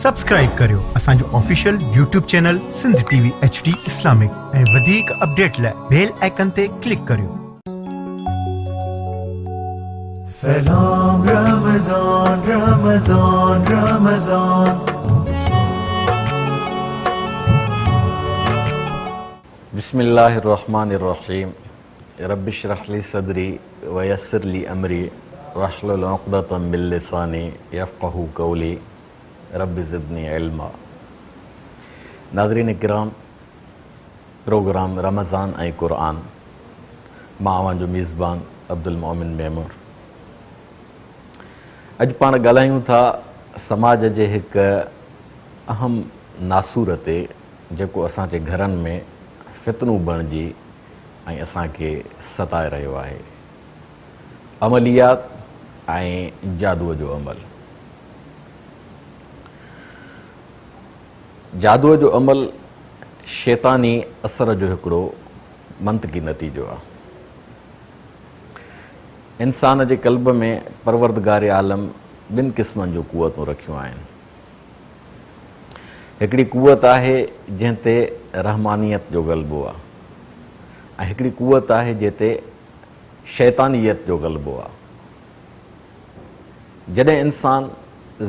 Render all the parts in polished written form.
Subscribe ڪريو اسان جو official YouTube channel Sindh T V H D Islamic ۽ وڌيڪ اپڊيٽ لاء بيل آئيڪن تي ڪلڪ ڪريو. سلام رمضان رمضان رمضان. بسم الله الرحمٰن الرحيم رب اشرح لي صدري ويسر لي امري واحلل عقدة من لساني يفقهوا قولي رب زدني علما ناظرين ڪرام پروگرام رمضان ۽ قرآن مان اوهان جو ميزبان عبدالمؤمن ميمڻ اڄ پاڻ ڳالهايون ٿا سماج جي هڪ اهم ناسور تي جيڪو اسان جي گهرن ۾ فتنو بڻجي ۽ اسان کي ستائي رهيو آهي. عمليات ۽ جادوء جو عمل. جادوء جو عمل شيطاني اثر جو هڪڙو منطقي نتيجو آهي. انسان جي قلب ۾ پروردگار عالم ٻن قسمن جون قوتون رکيون آهن. هڪڙي قوت آهي جنهن تي رحمانيت جو غلبو آ ۽ هڪڙي قوت آهي جنهن تي شيطانيت جو غلبو آ. جڏهن انسان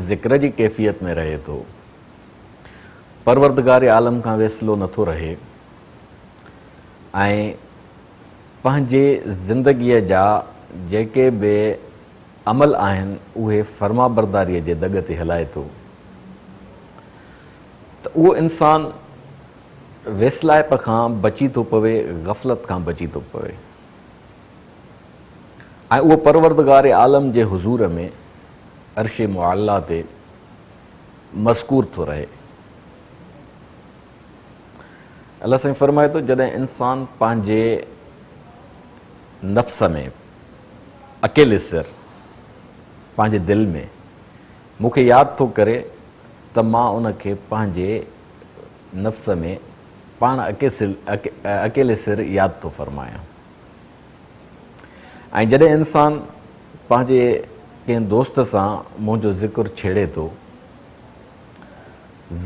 ذڪر جي ڪيفيت ۾ رهي ٿو، پروردگار عالم کان ويسلو نٿو رهي ۽ پنهنجي زندگيء جا جيڪي به عمل آهن اهي فرمانبرداريء جي دڳ تي هلائي ٿو ته اهو انسان ويسلائپ کان بچي ٿو پوي، غفلت کان بچي ٿو پوي ۽ اهو پروردگار عالم جي حضور ۾ عرش معليٰ تي مذڪور ٿو رهي. الله سائين فرمائي ٿو جڏهن انسان پنهنجي نفس ۾ اڪيلي سر پنهنجي دل ۾ مون کي ياد ٿو ڪري ته مان ان کي پنهنجي نفس ۾ پاڻ اڪيلي سر ياد ٿو فرمايان ۽ جڏهن انسان پنهنجي ڪنهن دوست سان منهنجو ذڪر ڇيڙي ٿو،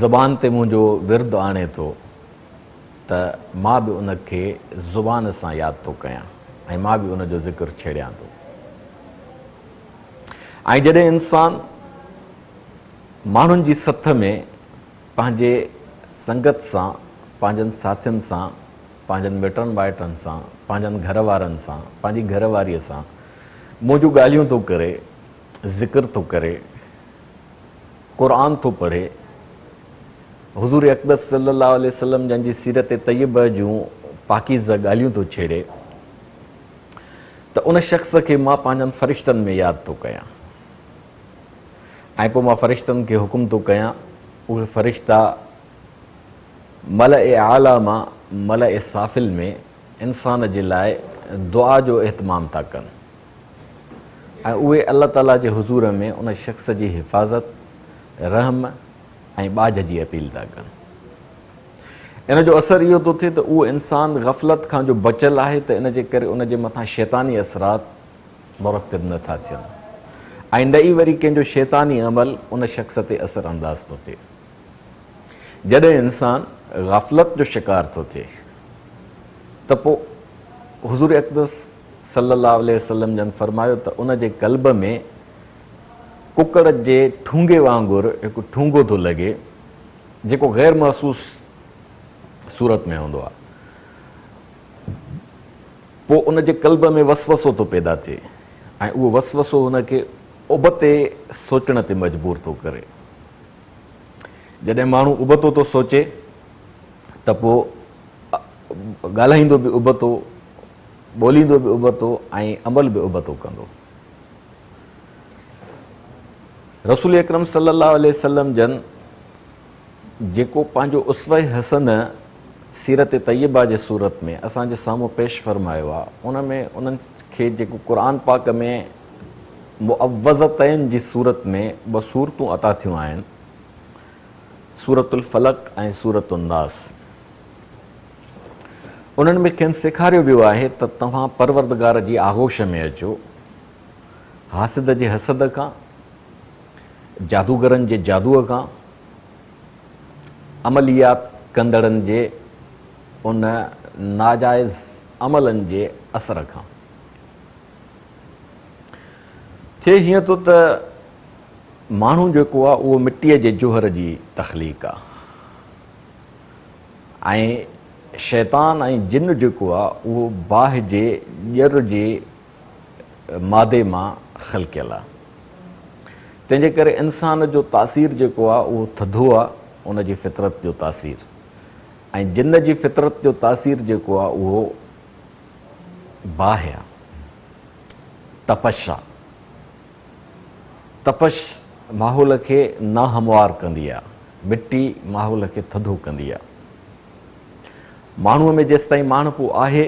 زبان تي منهنجو ورد آڻي ٿو ته مان به ان کي زبان سان ياد ٿو ڪيان ۽ مان به ان جو ذڪر ڇيڙيان ٿو. ۽ جڏهن انسان ماڻهن جي سٿ ۾ پنهنجي سنگت سان، پنهنجن ساٿين سان، پنهنجن مٽن مائٽن سان، پنهنجن گهر وارن سان، پنهنجي گهر واريء سان منهنجون ڳالهيون ٿو ڪري، ذڪر ٿو ڪري، قرآن ٿو پڙهي، حضور اقدس صلي الله عليه وسلم جن جي سيرت طيبه جون پاڪيزه ڳالهيون ٿو ڇيڙي ته ان شخص کي مان پنهنجن فرشتن ۾ ياد ٿو ڪيان ۽ پوء مان فرشتن کي حڪم ٿو ڪيان اهي فرشتا ملأ اعليٰ مان ملأ سافل ۾ انسان جي لاء دعا جو اهتمام ٿا ڪن. ۽ اهي الله تعاليٰ جي حضور ۾ ان شخص جي حفاظت، رحم ۽ ٻاجهه جي اپيل ٿا ڪن. ان جو اثر اهو ٿو ٿئي ته اهو انسان غفلت کان جو بچيل آهي ته ان جي ڪري ان جي مٿان شيطاني اثرات مرتب نه ٿا ٿين ۽ نه ئي وري ڪنهن جو شيطاني عمل ان شخص تي اثر انداز ٿو ٿئي. جڏهن انسان غفلت جو شڪار ٿو ٿئي ته پوء حضور اقدس صلّي اللّٰه عليه وسلّم جن فرمايو ته ان جي قلب ۾ ڪڪڙ جي ٺونگي وانگر هڪ ٺونگو ٿو لڳي جيڪو غير محسوس صورت ۾ هوندو آهي پوء ان جي قلب ۾ وسوسو ٿو پيدا ٿئي ۽ اهو وسوسو هن کي ابتي سوچڻ تي مجبور ٿو ڪري. جڏهن ماڻهو ابتو ٿو سوچي ته پوء ڳالهائيندو به ابتو، ٻوليندو به ابتو ۽ عمل به ابتو ڪندو. رسول اڪرم صلي الله عليه وسلم جن جيڪو پنهنجو اسوه حسنه سيرت طيبه جي صورت ۾ اسان جي سامهون پيش فرمايو آهي ان ۾ انهن کي جيڪو قرآن پاڪ ۾ معوذتين جي صورت ۾ ٻه سورتون عطا ٿيون آهن سورة الفلق ۽ سورة الناس انهن ۾ کين سيکاريو ويو آهي ته توهان پروردگار جي آغوش ۾ اچو، حاسد جي حسد کان، جادوگرن جي جادوء کان عمليات ڪندڙن جي ان ناجائز عملن جي اثر کان. ٿئي هيئن ٿو ته ماڻهو جيڪو آهي اهو مٽيء جي جوهر جي تخليق آهي ۽ شيطان ۽ جن جيڪو آهي اهو باهه جي ڄر جي مادي مان خلقيل آهي. تنهن جي ڪري انسان جو تاثير جيڪو آهي اهو ٿڌو آهي، ان جي فطرت جو تاثير ۽ جن جي فطرت جو تاثير جيڪو آهي اهو باهه آهي، تپش آهي. تپش ماحول کي ناهموار ڪندي آهي، مٽي ماحول کي ٿڌو ڪندي آهي. ماڻهوء ۾ جيستائين ماڻهپو آهي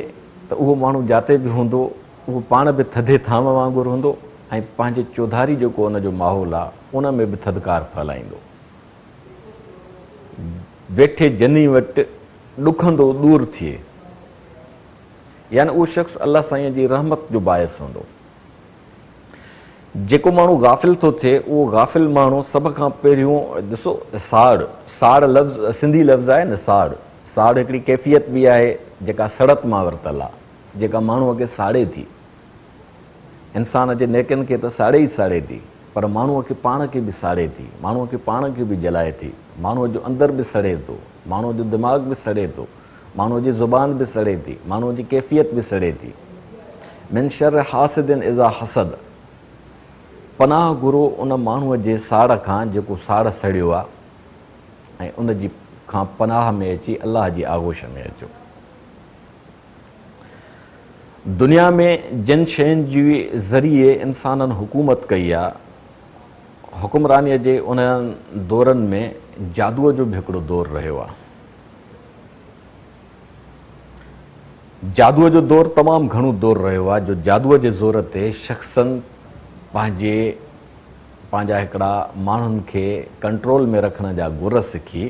ته اهو ماڻهو جاتي به هوندو، اهو پاڻ به ٿڌي ٿانو وانگر هوندو ۽ پنهنجي چوڌاري جيڪو ان جو ماحول آهي، ان ۾ به ٿڌڪار ڦهلائيندو. ويٺي جني وٽ ڏکندو ڏور ٿئي. يعني اهو شخص الله سائينء جي رحمت جو باعث هوندو. جيڪو ماڻهو غافل ٿو ٿئي اهو غافل ماڻهو سڀ کان پهريون ڏسو ساڙ، ساڙ لفظ سنڌي لفظ آهي نه ساڙ، ساڙ هڪڙي ڪيفيت به آهي جيڪا سڙت مان ورتل آهي جيڪا ماڻهوء کي ساڙي ٿي. انسان جي نيڪين کي ته ساڙي ئي ساڙي ٿي پر ماڻهوء کي پاڻ کي به ساڙي ٿي، ماڻهوء کي پاڻ کي به جلائي ٿي، ماڻهوء جو اندر به سڙي ٿو، ماڻهوء جو دماغ به سڙي ٿو. ماڻهوء جي زبان به سڙي ٿي، ماڻهوء جي ڪيفيت به سڙي ٿي. من شر حاسد اذا حسد، پناهه گهرو ان ماڻهوء جي ساڙ کان جيڪو ساڙ سڙيو آ ۽ ان جي کان پناهه ۾ اچي الله جي آغوش ۾ اچو. دنيا ۾ جن شين جي ذريعي انسانن حڪومت ڪئي آ، حڪمرانيء جي انهن دورن ۾ جادوء جو به هڪڙو دور رهيو آ. جادوء جو دور تمام گهڻو دور رهيو آهي جو جادوء جي زور تي شخصن پنهنجي پنهنجا هڪڙا ماڻهن کي ڪنٽرول ۾ رکڻ جا گر سکي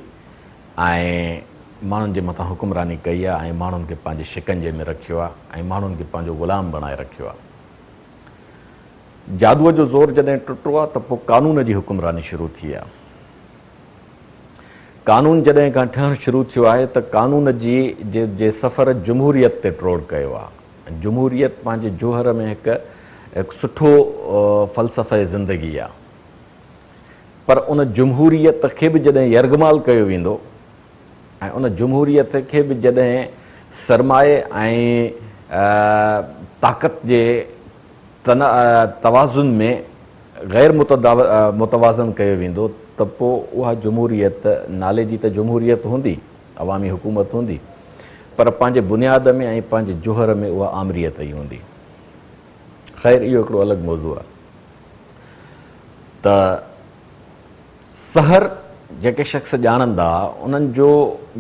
۽ ماڻهن جي مٿان حڪمراني ڪئي آهي ۽ ماڻهن کي پنهنجي شڪنجي ۾ رکيو آهي ۽ ماڻهن کي پنهنجو غلام بڻائي رکيو آهي. جادوء جو زور جڏهن ٽٽو آهي ته پوء قانون جي حڪمراني شروع ٿي آهي. قانون جڏهن کان ٺهڻ شروع ٿيو آهي ته قانون جي جي جي سفر جمهوريت تي ٽوڙ ڪيو آهي. جمهوريت پنهنجي جوهر ۾ هڪ هڪ سٺو فلسفه زندگي آهي. پر ان جمهوريت کي به جڏهن يرغمال ڪيو ويندو ۽ ان جمهوريت کي به جڏهن سرمائي ۽ طاقت جي توازن ۾ غير متوازن ڪيو ويندو ته پوء اها جمهوريت نالي جي ته جمهوريت هوندي، عوامي حڪومت هوندي، پر پنهنجي بنياد ۾ ۽ پنهنجي جوهر ۾ اها آمريت ئي هوندي. خير اهو هڪڙو الڳ موضوع آهي ته سحر جيڪي شخص ڄاڻندا انهن جو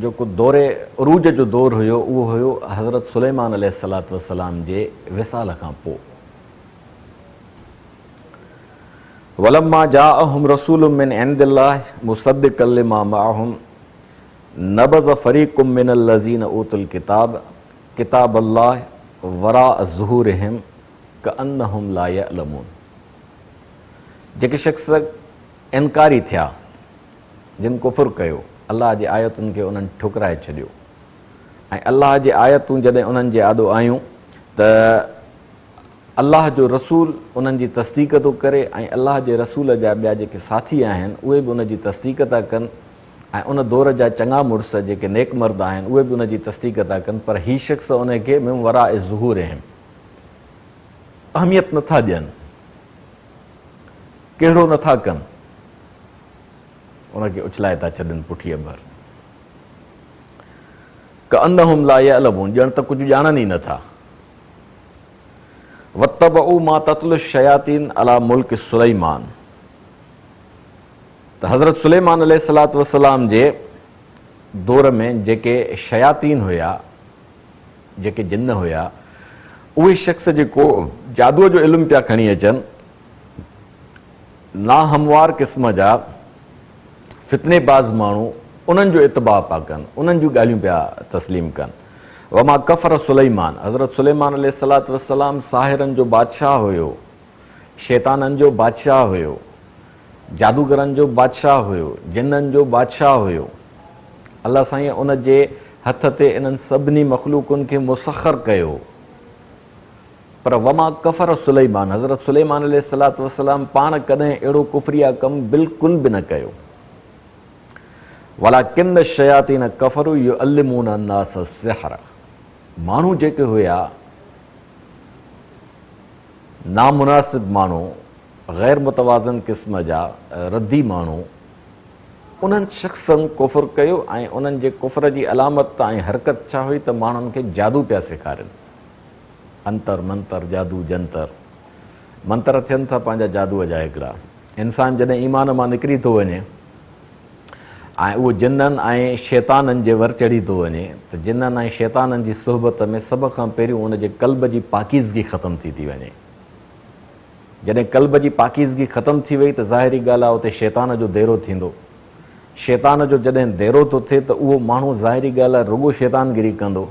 جيڪو دور عروج جو دور هيو اهو هيو حضرت سليمان عليه الصلوة والسلام جي وصال کان پوء. ولما جاءهم رسول من عند الله مصدقا لما معهم نبذ فريق من الذين اوتوا الڪتاب ڪتاب الله وراء ظهورهم ڪأنهم لا يعلمون جيڪي شخص انڪاري ٿيا، جن ڪفر ڪيو، الله جي آيتن کي انهن ٺڪرائي ڇڏيو ۽ الله جي آيتون جڏهن انهن جي آڏو آيون ته الله جو رسول انهن جي تصديق ٿو ڪري ۽ الله جي رسول جا ٻيا جيڪي ساٿي آهن اهي به ان جي تصديق ٿا ڪن ۽ ان دور جا چڱا مڙس جيڪي نيڪ مرد آهن اهي به ان جي تصديق ٿا ڪن پر هي شخص ان کي من وراء ظهورهم اهميت نٿا ڏين. ڪهڙو نه ٿا ڪن، ان کي اڇلائي ٿا ڇڏين پٺيء ڀر. ڪأنهم لا يعلمون ڄڻ ته ڪجهه ڄاڻن ئي نه ٿا. واتبعوا ما تتلو الشياطين علي ملڪ سليمان ته حضرت سليمان عليه الصلوة والسلام جي دور ۾ جيڪي شياطين هيا، جيڪي جن هيا، اهي شخص جيڪو جادوء جو علم پيا کڻي اچن، ناهموار قسم جا فتني باز ماڻهو انهن جو اتباع پيا ڪن، انهن جون ڳالهيون پيا تسليم ڪن. وما ڪفر سليمان، حضرت سليمان عليه الصلوة والسلام ساحرن جو بادشاهه هيو، شيطانن جو بادشاهه هيو، جادوگرن جو بادشاهه هيو، جنن جو بادشاهه هيو. الله سائين ان جي هٿ تي انهن سڀني مخلوقن کي مسخر ڪيو. پر وما ڪفر سليمان، حضرت سليمان عليه الصلوة والسلام پاڻ ڪڏهن اهڙو ڪفريه ڪم بلڪل به نه ڪيو. ولڪن الشياطين ڪفروا يعلمون الناس السحر، ماڻهو جيڪي هيا نامناسب ماڻهو، غير متوازن قسم جا ردي ماڻهو، انهن شخصن ڪفر ڪيو ۽ انهن جي ڪفر جي علامت ۽ حرڪت ڇا هئي ته ماڻهن کي جادو پيا سيکارين. انتر منتر جادو جنتر منتر ٿين ٿا پنهنجا جادوء جا هڪڙا. انسان جڏهن ايمان مان نڪري ٿو وڃي ۽ اهو جنن ۽ شيطانن جي ور چڙهي ٿو وڃي ته جنن ۽ شيطانن جي صحبت ۾ سڀ کان پهريون ان جي قلب جي پاڪيزگي ختم ٿي ٿي وڃي. جڏهن قلب جي پاڪيزگي ختم ٿي وئي ته ظاهري ڳالهه آهي اتي شيطان جو ديرو ٿيندو. شيطان جو جڏهن ديرو ٿو ٿئي ته اهو ماڻهو ظاهري ڳالهه آهي رڳو شيطانگري ڪندو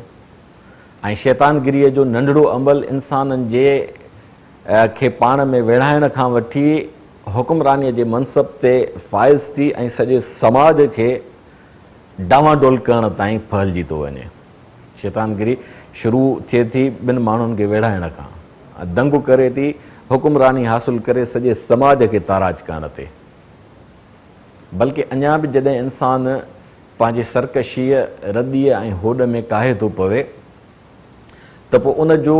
۽ شيطانگريء جو ننڍڙو عمل انسانن جي کي پاڻ ۾ ويڙهائڻ کان وٺي حڪمرانيء جي منصب تي فائز ٿي ۽ سڄي سماج کي ڊانواڊول ڪرڻ تائين ڦهلجي ٿو وڃي. شيطانگري شروع ٿئي ٿي ٻن ماڻهن کي ويڙهائڻ کان. دنگ ڪري ٿي حڪمراني حاصل ڪري سڄي سماج کي تاراج ڪرڻ تي. بلڪه اڃا به جڏهن انسان پنهنجي سرڪشيء، رديء ۽ هوڏ ۾ ڪاهي ٿو پوي ته پوء ان جو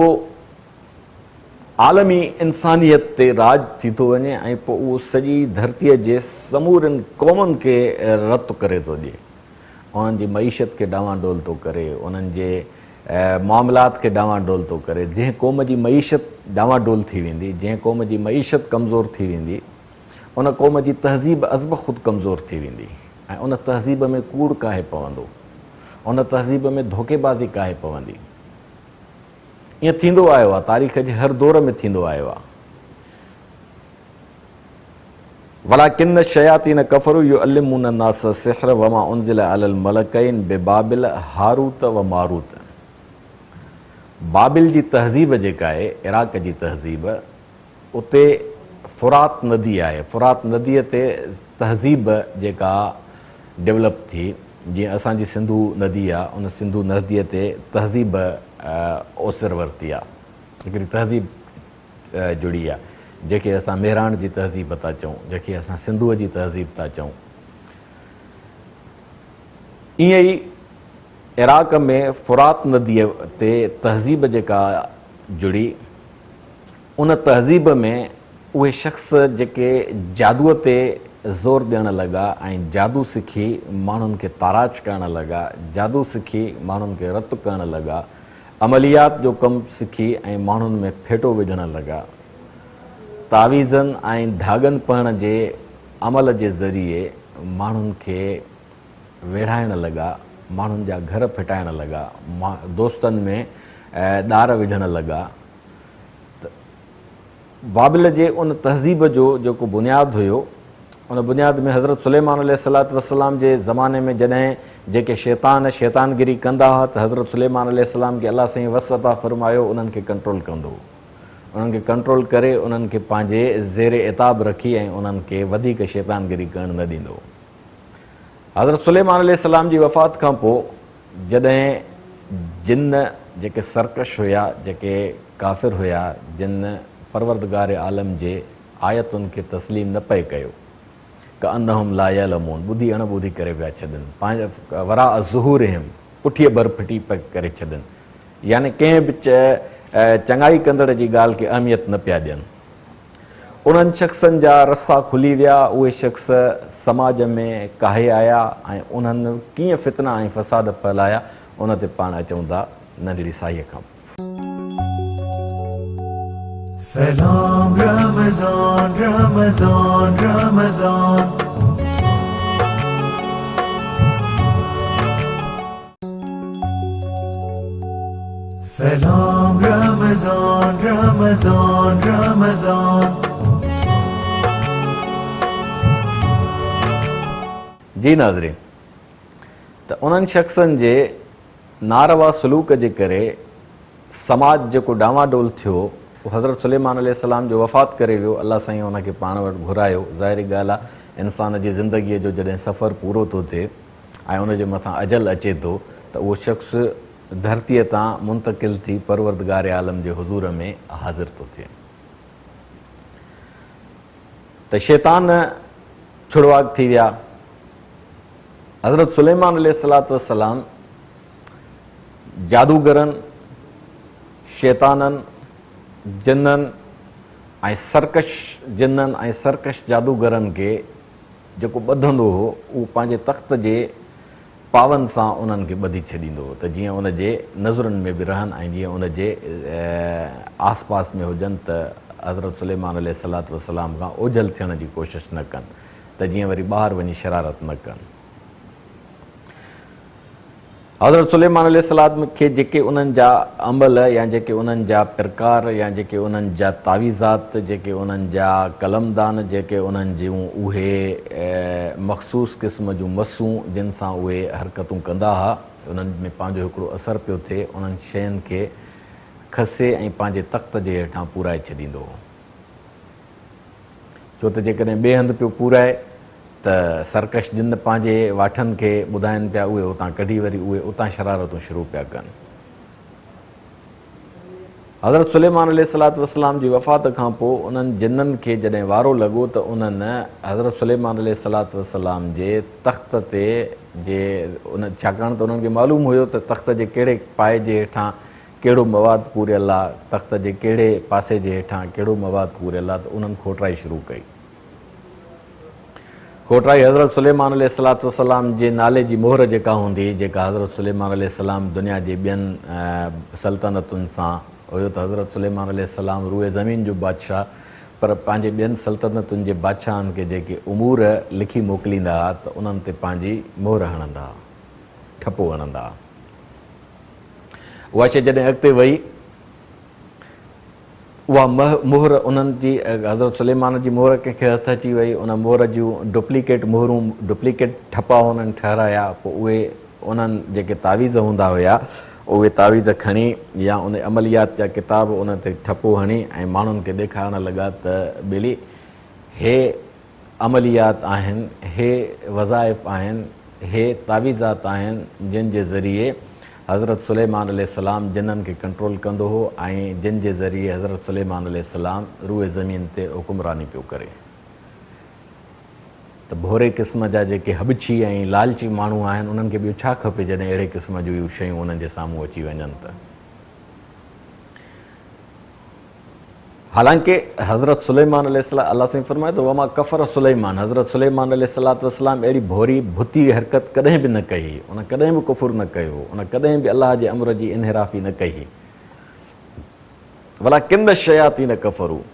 عالمي انسانيت تي راڄ ٿي ٿو وڃي ۽ پوء اهو سڄي ڌرتيء جي سمورين قومن کي رت ڪري ٿو ڏئي. انهن جي معيشت کي ڊانوان ڊول ٿو ڪري، انهن جي معاملات کي ڊانوان ڊول ٿو ڪري. جنهن قوم جي معيشت ڊانوان ڊول ٿي ويندي، جنهن قوم جي معيشت ڪمزور ٿي ويندي، ان قوم جي تهذيب ازبخود ڪمزور ٿي ويندي ۽ ان تهذيب ۾ ڪوڙ ڪاهي پوندو، ان تهذيب ۾ ڌوڪيبازي ڪاهي پوندي. ائين ٿيندو آيو آهي، تاريخ جي هر دور ۾ ٿيندو آيو آهي. ولڪن الشياطين ڪفروا يعلمون الناس السحر وما انزل علي الملڪين ببابل هاروت وماروت. بابل جي تهذيب جيڪا آهي، عراق جي تهذيب، اتي فرات ندي آهي، فرات نديء تي تهذيب جيڪا ڊولپ ٿي، جيئن اسان جي سنڌو ندي آ، ان سنڌو نديء تي تهذيب اوسر ورتي آ، هڪڙي تهذيب جڙي آ، جنهن کي اسان مهراڻ جي تهذيب ٿا چئون، جنهن کي اسان سنڌوء جي تهذيب ٿا چئون. ائين ئي عراق ۾ فرات نديء تي تهذيب جيڪا جڙي، ان تهذيب ۾ اهي شخص جيڪي جادوء تي زور ڏيڻ لڳا ۽ جادو سکي ماڻهن کي تاراج ڪرڻ لڳا، جادو سکي ماڻهن کي رت ڪرڻ لڳا، عمليات جو ڪم سکي ۽ ماڻهن ۾ ڦيٽو وجهڻ لڳا، تعويذن ۽ ڌاڳن پهڻ جي عمل جي ذريعي ماڻهن کي ويڙهائڻ لڳا، ماڻهن جا گهر ڦٽائڻ لڳا، دوستن ۾ ڏار وجهڻ لڳا. ته بابل جي ان تهذيب جو جيڪو بنياد هيو، ان بنياد ۾ حضرت سليمان عليه الصلوة والسلام جي زماني ۾ جڏهن جيڪي شيطان شيطانگري ڪندا هئا ته حضرت سليمان عليه السلام کي الله سائين وس عطا فرمايو انهن کي ڪنٽرول ڪندو هو. انهن کي ڪنٽرول ڪري انهن کي پنهنجي زير عتاب رکي ۽ انهن کي وڌيڪ شيطانگري ڪرڻ نه ڏيندو هو. حضرت سليمان عليه السلام جي وفات کان پوء جڏهن جن جيڪي سرڪش هيا، جيڪي ڪافر هيا، جن پروردگار عالم جي آيتن کي تسليم نه پئي ڪيو، ڪأنهم لا يعلمون، ٻڌي اڻ ٻڌي ڪري پيا ڇڏن، پنهنجي وراء ظهورهم، پٺيء ڀر ڦٽي پئي ڪري ڇڏن، يعني ڪنهن به چڱائي ڪندڙ جي ڳالهه کي اهميت نه پيا ڏين. انهن شخصن جا رسا کلي ويا، اهي شخص سماج ۾ ڪاهي آيا ۽ انهن ڪيئن فتنا ۽ فساد ڦهلايا، ان تي پاڻ اچون ٿا ننڍڙي ساهيء کان پوء. سلام رمضان رمضان رمضان. سلام رمضان رمضان رمضان. جي ناظرين ته انهن شخصن جي ناروا سلوڪ جي ڪري سماج جيڪو ڊانواڊول ٿيو اهو حضرت سليمان عليه السلام جو وفات ڪري ويو الله سائين ان کي پاڻ وٽ گهرايو ظاهري ڳالهه آهي انسان جي زندگيء جو جڏهن سفر پورو ٿو ٿئي ۽ ان جي مٿان اجل اچي ٿو ته اهو شخص ڌرتيء تان منتقل ٿي پروردگار عالم جي حضور ۾ حاضر ٿو ٿئي ته شيطان ڇڙواڳ ٿي ويا. حضرت سليمان عليه الصلوة والسلام جادوگرن، شيطانن، جنن ۽ سرڪش جنن ۽ سرڪش جادوگرن کي جيڪو ٻڌندو هو، اهو پنهنجي تخت جي پاون سان انهن کي ٻڌي ڇڏيندو هو ته جيئن ان جي نظرن ۾ به رهن ۽ جيئن ان جي آس پاس ۾ هجن ته حضرت سليمان عليه الصلوة والسلام کان اوجهل ٿيڻ جي ڪوشش نه ڪن ته جيئن وري ٻاهر وڃي شرارت نه ڪن. حضرت سليمان عليه السلام کي جيڪي انهن جا عمل يا جيڪي انهن جا پرڪار يا جيڪي انهن جا تعويذات، جيڪي انهن جا قلمدان، جيڪي انهن جون اهي مخصوص قسم جون مسون جن سان اهي حرڪتون ڪندا ها، انهن ۾ پنهنجو هڪڙو اثر پيو ٿئي، انهن شين کي کسي ۽ پنهنجي تخت جي هيٺان پورائي ڇڏيندو هو. ڇو ته جيڪڏهن ٻئي هنڌ پيو پورائي ته سرڪش جن پنهنجي واٺن کي ٻڌائين پيا اهي اتان ڪڍي وري اهي اتان شرارتون شروع پيا ڪن. حضرت سليمان عليه الصلوة والسلام جي وفات کان پوء انهن جنن کي جڏهن وارو لڳو ته انهن حضرت سليمان عليه الصلوة والسلام جي تخت تي جي ان ڇاڪاڻ ته انهن کي معلوم هيو ته تخت جي ڪهڙي پائي جي هيٺان ڪهڙو مواد پوريل آ، تخت جي ڪهڙي پاسي جي هيٺان ڪهڙو مواد پوريل آ ته انهن کوٽرائي شروع ڪئي. کوٽرائي حضرت سليمان عليه الصلوة والسلام جي نالي جي مهر جيڪا هوندي هئي، جيڪا حضرت سليمان عليه السلام دنيا جي ٻين سلطنتن سان هيو ته حضرت سليمان عليه السلام روء زمين جو بادشاهه پر پنهنجي ٻين سلطنتن جي بادشاهن کي جيڪي امور لکي موڪليندا ها ته انهن تي پنهنجي مهر هڻندا ها، ٺپو هڻندا ها. اها شيء جڏهن اڳتي وئي، اها مهر انهن جي حضرت سليمان جي مهر ڪنهن کي هٿ اچي وئي، ان مهر جون ڊپليڪيٽ مهرون، ڊپليڪيٽ ٺپا انهن ٺهرايا، پوء اهي انهن جيڪي تعويذ هوندا هيا، اهي تعويذ کڻي يا ان عمليات جا ڪتاب ان تي ٺپو هڻي ۽ ماڻهن کي ڏيکارڻ لڳا ته ٻيلي هي عمليات آهن، هي وظائف آهن، هي تعويذات آهن جن جي ذريعي حضرت سليمان عليه السلام جنن کي ڪنٽرول ڪندو هو ۽ جن جي ذريعي حضرت سليمان عليه السلام روء زمين تي حڪمراني پيو ڪري. ته ڀوري قسم جا جيڪي هٻڇي ۽ لالچي ماڻهو آهن انهن کي ٻيو ڇا کپي جڏهن اهڙي قسم جون اهي شيون انهن جي سامهون اچي وڃن ته. حالانڪه حضرت سليمان عليه السلام الله سائين فرمايو ته وما ڪفر سليمان حضرت سليمان عليه الصلوة والسلام اهڙي ڀوري ڀتي حرڪت ڪڏهن به نه ڪئي هئي، ان ڪڏهن به ڪفر نه ڪيو هو، ان ڪڏهن به الله جي امر جي انحرافي نه ڪئي هئي. ولڪن الشياطين ڪفروا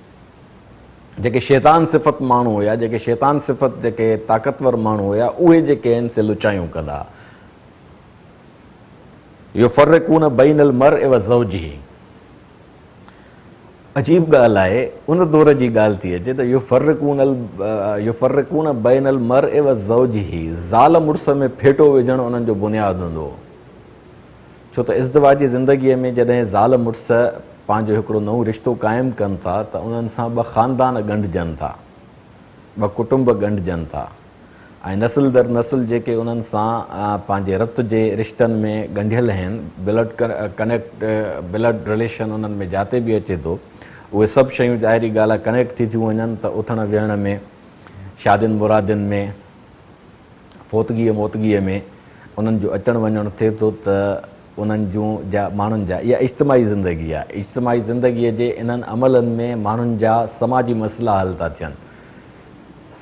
جيڪي شيطان صفت ماڻهو هيا، جيڪي شيطان صفت جيڪي طاقتور ماڻهو هيا، اهي جيڪي آهن سي لچايون ڪندا. يفرقون بين المرء وزوجه عجيب ڳالهه آهي ان دور جي ڳالهه ٿي اچي ته يفرقون يفرقون بين المرء وزوجه زال مڙس ۾ ڦيٽو وجهڻ انهن جو بنياد هوندو هو ڇو ته ازدواجي زندگيء ۾ جڏهن زال مڙس پنهنجو هڪڙو نئون رشتو قائم ڪن ٿا ته انهن سان ٻه خاندان ڳنڍجن ٿا ٻه ڪٽنب ڳنڍجن ٿا ۽ نسل در نسل جيڪي انهن سان پنهنجي رت جي رشتن ۾ ڳنڍيل آهن، بلڊ ڪنيڪٽ، بلڊ رليشن انهن ۾ جاتي به اچي ٿو، اهي سڀ شيون ظاهري ڳالهه آهي ڪنيڪٽ ٿي ٿيون وڃن ته اٿڻ ويهڻ ۾، شادين مرادين ۾، فوتگيء موتگيء ۾ انهن جو اچڻ وڃڻ ٿئي ٿو ته انهن جون جا ماڻهن جا اها اجتماعي زندگي آهي، اجتماعي زندگيء جي انهن عملن ۾ ماڻهن جا سماجي مسئلا حل ٿا ٿين.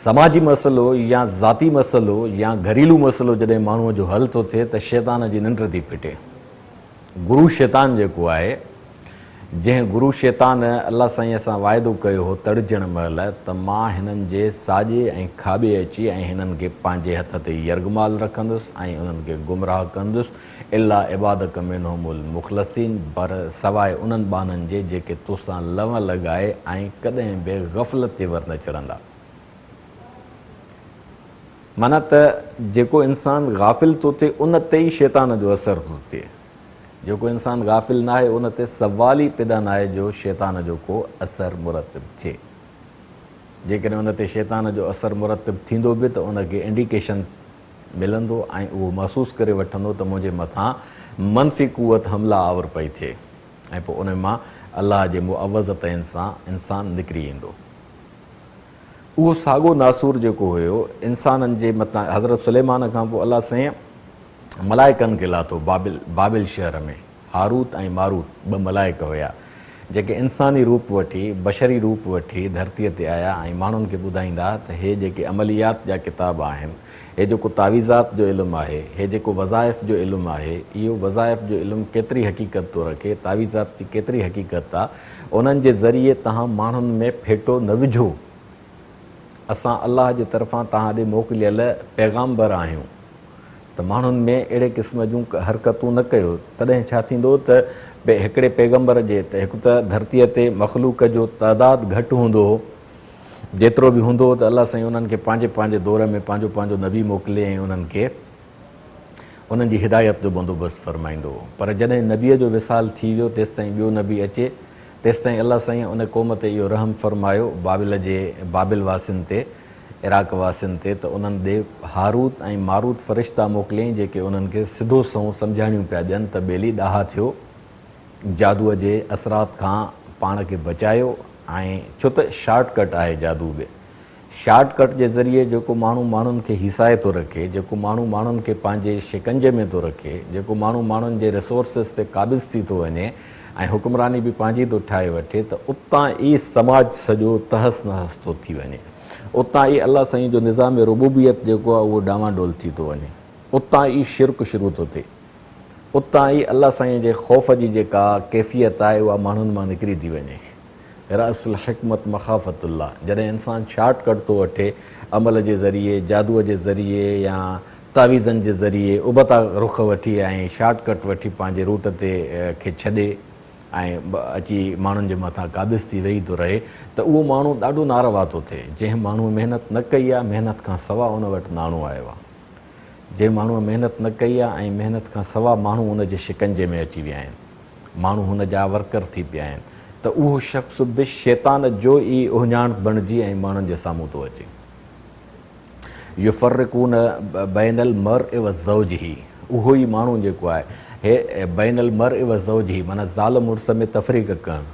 سماجي مسئلو يا ذاتي مسئلو يا گهريلو مسئلو جڏهن ماڻهوء جو حل ٿو ٿئي ته شيطان جي ننڊ ٿي ڦٽي. گرو شيطان جيڪو آهي، جنهن گرو شيطان الله سائينء سان واعدو ڪيو هو تڙجڻ مهل ته مان هنن جي ساڄي ۽ کاٻي اچي ۽ هنن کي پنهنجي هٿ تي يرغمال رکندس ۽ انهن کي گمراهه ڪندس الا عبادک منهم المخلصين پر سواء انهن ٻانهن جي جيڪي توسان لنء لڳائي ۽ ڪڏهن به غفلت جي ور نه چڙهندا. معنيٰ ته جيڪو انسان غافل ٿو ٿئي ان تي ئي شيطان جو اثر ٿو ٿئي. جيڪو انسان غافل ناهي ان تي سوال ئي پيدا ناهي جو شيطان جو ڪو اثر مرتب ٿئي. جيڪڏهن ان تي شيطان جو اثر مرتب ٿيندو به ته ان کي انڊيڪيشن ملندو ۽ اهو محسوس ڪري وٺندو ته منهنجي مٿان منفي قوت حمله آور پئي ٿئي ۽ پوء ان مان الله جي معوذتين سان انسان نڪري ايندو. اهو ساڳو ناسور جيڪو هيو انسانن جي مٿان حضرت سليمان کان پوء الله سائين ملائڪن کي لاٿو بابل بابل شهر ۾ هاروت ۽ ماروت ٻه ملائڪ هيا جيڪي انساني روپ وٺي بشري روپ وٺي ڌرتيء تي آيا ۽ ماڻهن کي ٻڌائيندا ته هي جيڪي عمليات جا ڪتاب آهن هي جيڪو تعويذات جو علم آهي، هي جيڪو وظائف جو علم آهي، اهو وظائف جو علم ڪيتري حقيقت ٿو رکي، تعويذات جي ڪيتري حقيقت آ، انهن جي ذريعي توهان ماڻهن ۾ ڦيٽو نه وجهو. اسان الله جي طرفان توهان ڏي موڪليل پيغامبر آهيون ته ماڻهن ۾ اهڙي قسم جون حرڪتون نه ڪيو. تڏهن ڇا ٿيندو ته هڪڙي پيغمبر جي ته هڪ ته ڌرتيء تي مخلوق جو تعداد گهٽ هوندو هو، جيترو به هوندو هو ته الله سائين انهن کي پنهنجي پنهنجي دور ۾ پنهنجو پنهنجو نبي موڪلي ۽ انهن کي انهن جي هدايت جو بندوبست فرمائيندو هو پر جڏهن نبيء جو وصال ٿي ويو تيستائين ٻيو نبي اچي تيستائين الله سائين ان قوم تي اهو رحم فرمايو بابل جي بابل واسين تي عراق واسين تي ته انهن ڏي هاروت ۽ ماروت فرشتا موڪليائين جيڪي انهن کي سڌو سنئون سمجهاڻيون پيا ڏين ته ٻيلي ڏاها ٿيو جادوء جي اثرات کان پاڻ کي بچايو ۽ ڇو ته شارٽ ڪٽ آهي جادو به شارٽ ڪٽ جي ذريعي جيڪو ماڻهو ماڻهن کي هيسائي ٿو رکي، جيڪو ماڻهو ماڻهن کي پنهنجي شڪنجي ۾ ٿو رکي، جيڪو ماڻهو ماڻهن جي ريسورسز تي قابض ٿي ٿو وڃي ۽ حڪمراني به پنهنجي ٿو ٺاهي وٺي ته اتان ئي سماج سڄو تهس نهس ٿو ٿي وڃي. اتان ئي الله سائين جو نظام ربوبيت جيڪو آهي اهو ڊانوانڊول ٿي ٿو وڃي. اتان ئي شرڪ شروع ٿو ٿئي. اتان ئي الله سائين جي خوف جي جيڪا ڪيفيت آهي اها ماڻهن مان نڪري ٿي وڃي. راس الحڪمت مخافت الله جڏهن انسان شارٽ ڪٽ ٿو وٺي عمل جي ذريعي، جادوء جي ذريعي يا تعويذن جي ذريعي ابتا رخ وٺي ۽ شارٽ ڪٽ وٺي پنهنجي روٽ تي کي ڇڏي ۽ اچي ماڻهن جي مٿان قابض ٿي ويهي ٿو رهي ته اهو ماڻهو ڏاڍو ناروا ٿو ٿئي. جنهن ماڻهوء محنت نه ڪئي آهي، محنت کان سوا ان وٽ ناڻو آيو آهي. جنهن ماڻهوء محنت نه ڪئي آهي ۽ محنت کان سوا ماڻهو ان جي شڪنجي ۾ اچي ويا آهن، ماڻهو هن جا ورڪر ٿي پيا آهن ته اهو شخص به شيطان جو ئي اهڃاڻ بڻجي ۽ ماڻهن جي سامهون ٿو اچي. يفرقون بين المرء وزوجه اهو ئي ماڻهو جيڪو آهي هي بين المرء وزوجه معنيٰ زال مڙس ۾ تفريق ڪرڻ،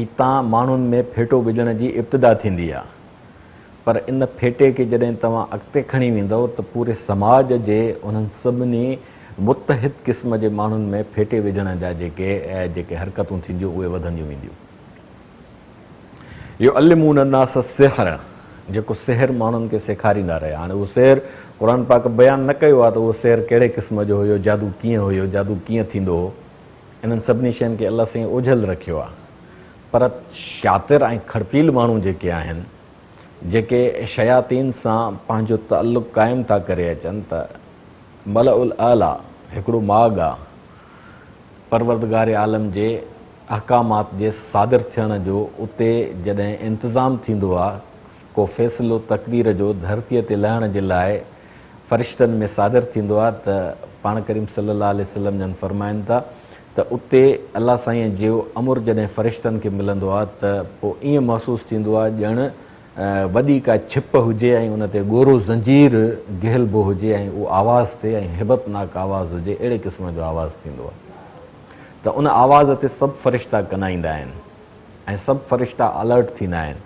اتان ماڻهن ۾ ڦيٽو وجهڻ جي ابتدا ٿيندي آهي. پر ان ڦيٽي کي جڏهن توهان اڳتي کڻي ويندؤ ته پوري سماج جي انهن سڀني متحد قسم جي ماڻهن ۾ ڦيٽي وجهڻ جا جيڪي جيڪي حرڪتون ٿينديون اهي وڌنديون وينديون. يعلمون الناس السحر جيڪو سحر ماڻهن کي سيکاريندا رهيا. هاڻي اهو سحر قرآن پاڪ بيان نه ڪيو آهي ته اهو سحر ڪهڙي قسم جو هيو، جادو ڪيئن هيو، جادو ڪيئن ٿيندو هو. انهن سڀني شين کي الله سائين اوجهل رکيو آهي. پر شاطر ۽ کڙپيل ماڻهو جيڪي آهن، جيڪي شياطين سان پنهنجو تعلق قائم ٿا ڪري اچن ته ملأ الاعليٰ هڪڙو ماڳ آ، پروردگار عالم جي احڪامات جي صادر ٿيڻ جو اتي جڏهن انتظام ٿيندو آ، ڪو فيصلو تقدير جو ڌرتيء تي لهڻ جي لاء فرشتن ۾ صادر ٿيندو آ ته پاڻ ڪريم صلي الله عليه وسلم جن فرمائن ٿا ته اتي الله سائين جو امر جڏهن فرشتن کي ملندو آ ته پوء ائين محسوس ٿيندو آ ڄڻ وڏي ڪا ڇپ هجي ۽ ان تي ڳورو زنجير گهلبو هجي ۽ اهو آواز ٿئي ۽ هيبتناڪ آواز هجي اهڙي قسم جو آواز ٿيندو آ ته ان آواز تي سڀ فرشتا ڪنائيندا آهن ۽ سڀ فرشتا الرٽ ٿيندا آهن.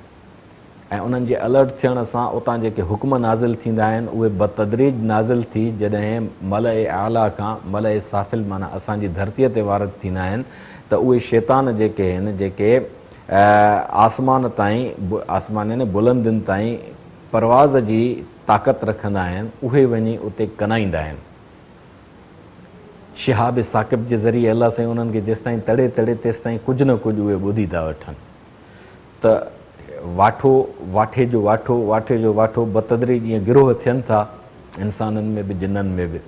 ۽ انهن جي الرٽ ٿيڻ سان اتان جيڪي حڪم نازل ٿيندا آهن اهي بتدريج نازل ٿي جڏهن ملأ اعليٰ کان ملأ سافل معنيٰ اسان جي ڌرتيء تي وارد ٿيندا آهن ته اهي شيطان جيڪي آهن جيڪي آسمان تائين آسمان يعني بلندين تائين پرواز جي طاقت رکندا آهن اهي وڃي اتي ڪنائيندا آهن. شهاب ثاقب جي ذريعي الله سائين انهن کي جيستائين تڙي تڙي تيستائين ڪجهه نه ڪجهه اهي ٻڌي ٿا وٺن. ته واٺو، واٺي جو واٺو، واٺي جو واٺو بتدريج ائين گروهه ٿين ٿا، انسانن ۾ به جنن ۾ به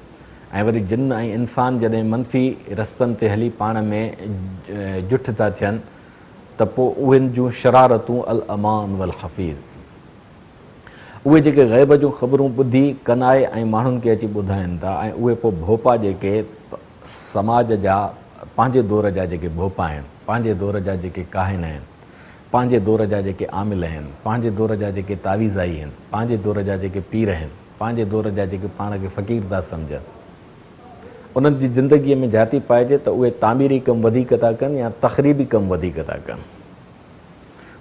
۽ وري جن ۽ انسان جڏهن منفي رستن تي هلي پاڻ ۾ جٺ ٿا ٿين ته پوء اهن جون شرارتون الامان والحفيظ اهي جيڪي غيب جون خبرون ٻڌي ڪنائي ۽ ماڻهن کي اچي ٻڌائين ٿا ۽ اهي پوء ڀوپا جيڪي سماج جا پنهنجي دور جا جيڪي ڀوپا آهن، پنهنجي دور جا جيڪي ڪاهن آهن، پنهنجي دور جا جيڪي عامل آهن، پنهنجي دور جا جيڪي تعويذائي آهن، پنهنجي دور جا جيڪي پير آهن. پنهنجي دور جا جيڪي پاڻ کي فقير ٿا سمجهن، انهن جي زندگيء ۾ جهاتي پائجي ته اهي تعميري ڪم وڌيڪ ٿا ڪن يا تخريبي ڪم وڌيڪ ٿا ڪن.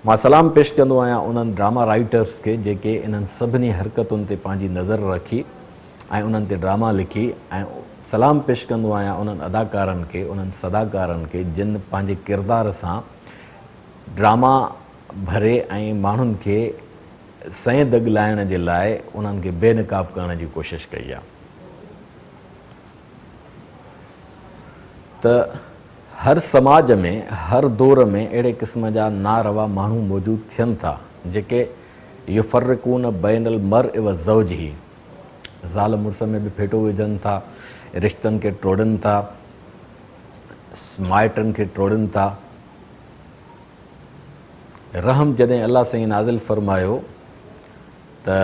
مان سلام پيش ڪندو آهيان انهن ڊراما رائيٽرز کي جيڪي انهن سڀني حرڪتن تي پنهنجي نظر رکي ۽ انهن تي ڊراما لکي ۽ سلام پيش ڪندو آهيان انهن اداڪارن کي، انهن صداڪارن کي جن پنهنجي ڪردار سان ڊراما ڀري ۽ ماڻهن کي سئين دڳ لائڻ جي لاء انهن کي بي نقاب ڪرڻ جي ڪوشش ڪئي آهي ته هر سماج ۾ هر دور ۾ اهڙي قسم جا ناروا ماڻهو موجود ٿين ٿا جيڪي يفرقون بين المرء وزوجه زال مڙس ۾ به ڦيٽو وجهن ٿا، رشتن کي ٽوڙين ٿا، مائٽن کي ٽوڙين ٿا. رحم جڏهن الله سائين نازل فرمايو ته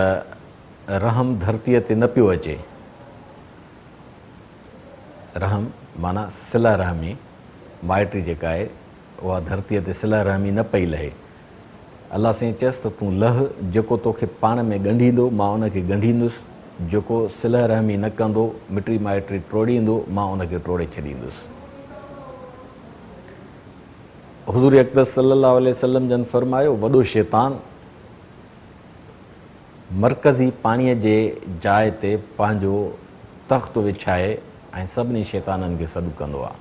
رحم ڌرتيء تي نه پيو اچي. رحم معنيٰ صله رحمي، مائٽي جيڪا آهي اها ڌرتيء تي صله رحمي نه پئي لهي. الله سائين چيس ته تون لهه، جيڪو توکي پاڻ ۾ ڳنڍيندو، مان ان کي ڳنڍيندس، جيڪو صله رحمي نه ڪندو، مٽي مائٽي ٽوڙيندو، مان ان کي ٽوڙي ڇڏيندس. حضور اقدس صلي الله عليه وسلم جن فرمايو، وڏو شيطان مرڪزي پاڻيء جي جاء تي پنهنجو تخت وڇائي ۽ سڀني شيطانن کي سڏ ڪندو آهي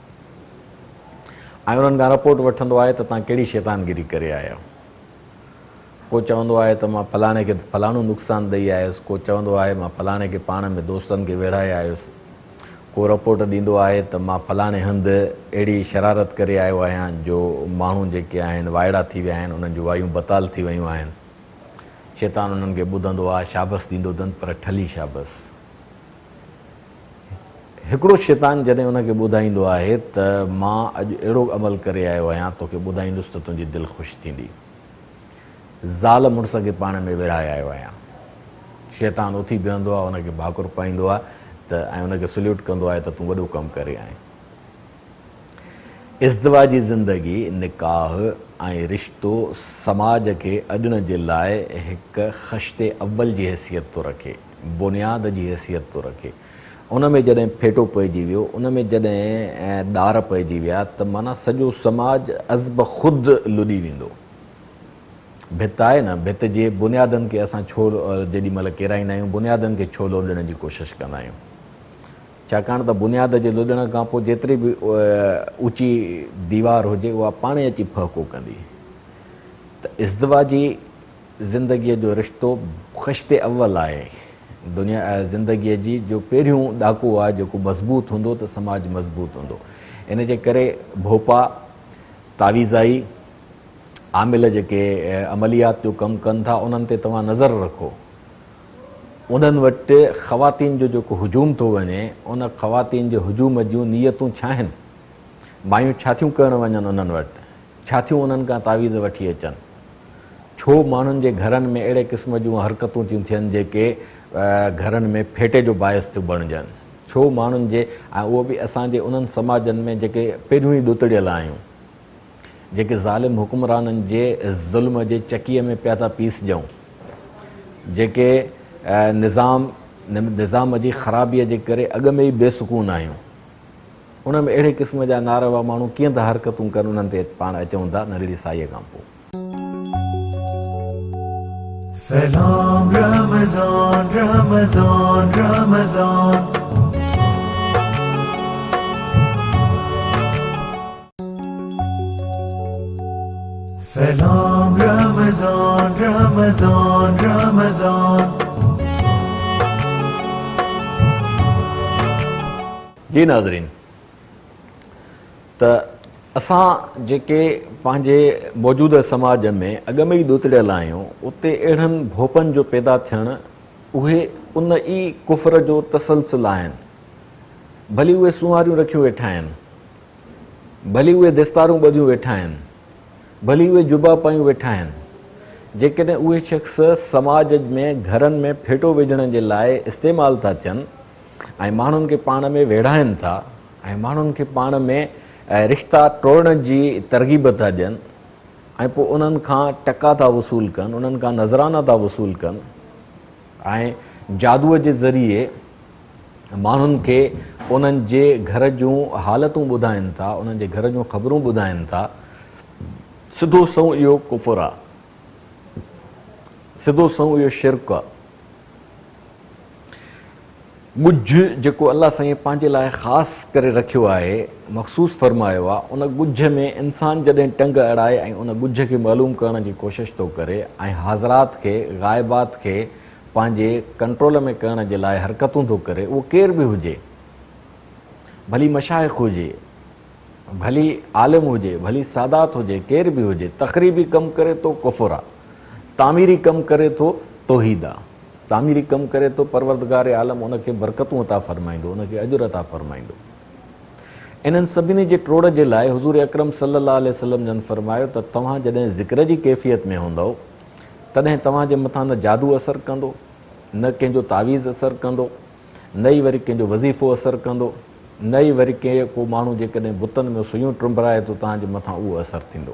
۽ انهن کان رپورٽ وٺندو آهي ته توهان ڪهڙي شيطانگيري ڪري آيا آهيو. ڪو چوندو آهي ته مان فلاڻي کي فلاڻو نقصان ڏئي آيس، ڪو چوندو آهي مان فلاڻي کي پاڻ ۾ دوستن کي ويڙهائي آيس، ڪو رپورٽ ڏيندو آهي ته مان فلاڻي هنڌ اهڙي شرارت ڪري آيو آهيان جو ماڻهو جيڪي آهن وائڙا ٿي ويا آهن، انهن جون وايون بتال ٿي ويون آهن. شيطان انهن کي ٻڌندو آهي، شابس ڏيندو اٿن پر ٺلهي شابس. هڪڙو شيطان جڏهن ان کي ٻڌائيندو آهي ته مان اڄ اهڙو عمل ڪري آيو آهيان، توکي ٻڌائيندس ته تنهنجي دل خوش ٿيندي. زال مڙس کي پاڻ ۾ ويڙهائي آيو آهيان. شيطان اٿي بيهندو آهي، ان کي ڀاڪر پائيندو آهي ته ۽ ان کي سليوٽ ڪندو آهي ته تون وڏو ڪم ڪري آئين. ازدواجي زندگي، نڪاح ۽ رشتو سماج کي اڏڻ جي لاء هڪ خشت اول جي حيثيت ٿو رکي، بنياد جي حيثيت ٿو رکي. ان ۾ جڏهن ڦيٽو پئجي ويو، ان ۾ جڏهن ڏار پئجي ويا ته معنيٰ سڄو سماج ازبخود لڏي ويندو. ڀت آهي نه، ڀت جي بنيادن کي اسان ڇو جيڏي مهل ڪيرائيندا آهيون، بنيادن کي ڇو لوڏڻ جي ڪوشش ڪندا آهيون؟ ڇاڪاڻ ته بنياد جي لڏڻ کان پوء جيتري به اوچي ديوار هجي اها پاڻهي اچي ڦهڪو ڪندي ته ازدواجي زندگيء جو رشتو خشت اول آهي. دنيا زندگيء جي جو پهريون ڏاڪو آهي جيڪو مضبوط هوندو ته سماج مضبوط هوندو. ان جي ڪري ڀوپا، تعويذائي، عامل جيڪي عمليات جو ڪم ڪن ٿا انهن تي توهان نظر رکو. انهن وٽ خواتين جو جيڪو هجوم ٿو وڃي، ان خواتين جي هجوم جون نيتون ڇا آهن؟ مايون ڇا ٿيون ڪرڻ وڃن انهن وٽ؟ ڇا ٿيون انهن کان تعويذ وٺي اچن؟ ڇو ماڻهن جي گهرن ۾ اهڙي قسم جون حرڪتون ٿيون ٿين جيڪي گهرن ۾ ڦيٽي جو باعث ٿيون بڻجن؟ ڇو ماڻهن جي ۽ اهو به اسان جي انهن سماجن ۾ جيڪي پهريون ئي ڏتڙيل آهيون، جيڪي ظالم حڪمرانن جي ظلم جي چڪيء ۾ پيا ٿا پيسجون، جيڪي نظام نظام جي خرابيء جي ڪري اڳ ۾ ئي بي سڪون آهيون، ان ۾ اهڙي قسم جا ناروا ماڻهو ڪيئن ٿا حرڪتون ڪن، انهن تي پاڻ اچون ٿا ننڍڙي سائيء کان پوء. سلام رمضان رمضان رمضان. سلام رمضان رمضان رمضان. جي ناظرين ته اسان جيڪي پنهنجي موجوده سماج ۾ اڳ ۾ ئي ڏتڙيل آهيون اتي اهڙن ڀوپن جو پيدا ٿيڻ اهي ان ئي ڪفر جو تسلسل آهن ڀلي اهي سونهاريون رکيون ويٺا آهن ڀلي اهي دستارون ٻڌيون ويٺا آهن، ڀلي اهي جبا پايون ويٺا آهن، جيڪڏهن اهي شخص سماج ۾ گهرن ۾ ڦيٽو وجهڻ جي لاء استعمال ٿا ٿين ۽ ماڻهن کي پاڻ ۾ ويڙهائن ٿا ۽ ماڻهن کي پاڻ ۾ رشتا ٽوڙڻ جي ترغيب ٿا ڏين ۽ پوء انهن کان ٽڪا ٿا وصول ڪن، انهن کان نذرانا ٿا وصول ڪن ۽ جادوء جي ذريعي ماڻهن کي انهن جي گهر جون حالتون ٻڌائين ٿا، انهن جي گهر جون خبرون ٻڌائين ٿا، سڌو سنئون اهو ڪفر آ، سڌو سنئون اهو شرڪ آ. ڳجهه جيڪو الله سائين پنهنجي لاء خاص ڪري رکيو آهي، مخصوص فرمايو آ، ان ڳجهه ۾ انسان جڏهن ٽنگ اڙائي ۽ ان ڳجهه کي معلوم ڪرڻ جي ڪوشش ٿو ڪري ۽ حاضرات کي، غائبات کي پنهنجي ڪنٽرول ۾ ڪرڻ جي لاء حرڪتون ٿو ڪري، اهو ڪير به هجي، ڀلي مشائخ هجي، ڀلي عالم هجي، ڀلي سادات هجي، ڪير به هجي، تخريبي ڪم ڪري ٿو ڪفر آ، تعميري ڪم ڪري ٿو توحيد آ، تعميري ڪم ڪري ٿو پروردگار عالم ان کي برڪتون عطا فرمائيندو، ان کي اجر عطا فرمائيندو. انهن سڀني جي ٽوڙ جي لاء حضور اڪرم صلي الله عليه وسلم جن فرمايو ته توهان جڏهن ذڪر جي ڪيفيت ۾ هوندؤ تڏهن توهان جي مٿان نه جادو اثر ڪندو، نه ڪنهن جو تعويذ اثر ڪندو، نه ئي وري ڪنهن جو وظيفو اثر ڪندو، نه ئي وري ڪي ڪو ماڻهو جيڪڏهن بتن ۾ سوئيون ٽنبرائي ٿو توهان جي مٿان اهو اثر ٿيندو.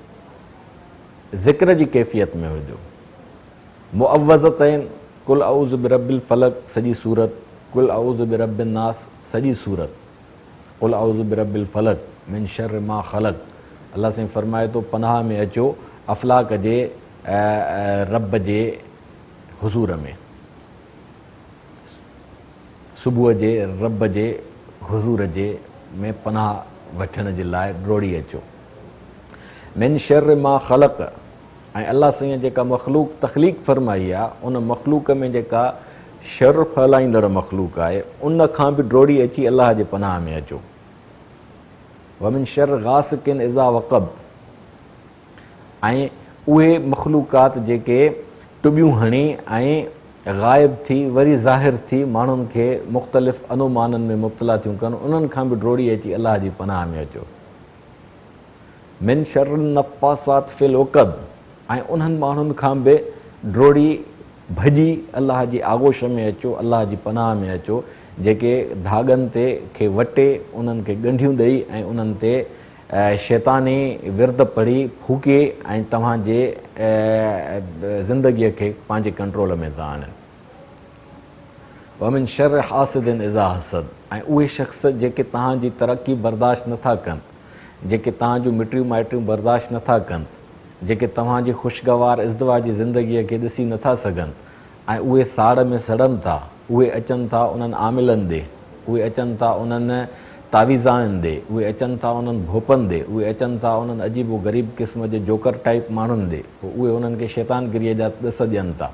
ذڪر جي ڪيفيت ۾ هجو. معوذتين، قل اعوذ برب الفلق سڄي سورت، قل اعوذ برب الناس سڄي سورت، قل اعوذ برب الفلق من شر ما خلق الله سائين فرمائي ٿو پناهه ۾ اچو افلاڪ جي رب جي حضور ۾. صبح جي رب جي حضور جي ۾ پناهه وٺڻ جي لاء ڊوڙي اچو. من شر ما خلق ۽ الله سائين جيڪا مخلوق تخليق فرمائي آ ان مخلوق ۾ جيڪا شر ڦهلائيندڙ مخلوق آهي ان کان به ڊوڙي اچي الله جي پناهه ۾ اچو. ومن شر غاسق اذا وقب ۽ اهي مخلوقات جيڪي ٽٻيون هڻي ۽ غائب ٿي وري ظاهر ٿي ماڻهن کي مختلف انومانن ۾ مبتلا ٿيون ڪن انهن کان به ڊوڙي اچي الله جي پناهه ۾ اچو. من شر النفاثات في العقد ۽ انهن ماڻهن کان به ڊوڙي ڀڄي الله جي آغوش ۾ اچو الله جي پناهه ۾ اچو جيڪي ڌاڳن تي کي وٽي انهن کي ڳنڍيون ڏئي ۽ انهن تي شيطاني ورد پڙهي ڦوڪي ۽ توهان جي زندگيء کي پنهنجي ڪنٽرول ۾ ٿا آڻين. ومن شر حاسد اذا حسد ۽ اهي شخص جيڪي توهان جي ترقي برداشت نه ٿا ڪن، جيڪي توهان جون مٽيون مائٽيون برداشت نه ٿا ڪن، جيڪي توهان جي خوشگوار ازدواجي زندگيء کي ڏسي نه ٿا سگهن، ۽ اهي ساڙ ۾ سڙن ٿا، اهي اچن ٿا انهن عاملن ڏي، اهي اچن ٿا انهن تعويذائن ڏي، اهي اچن ٿا انهن ڀوپن ڏي، اهي اچن ٿا انهن عجيب و غريب قسم جي جوڪر ٽائيپ ماڻهن ڏي، پوء اهي انهن کي شيطانگريء جا ڏس ڏين ٿا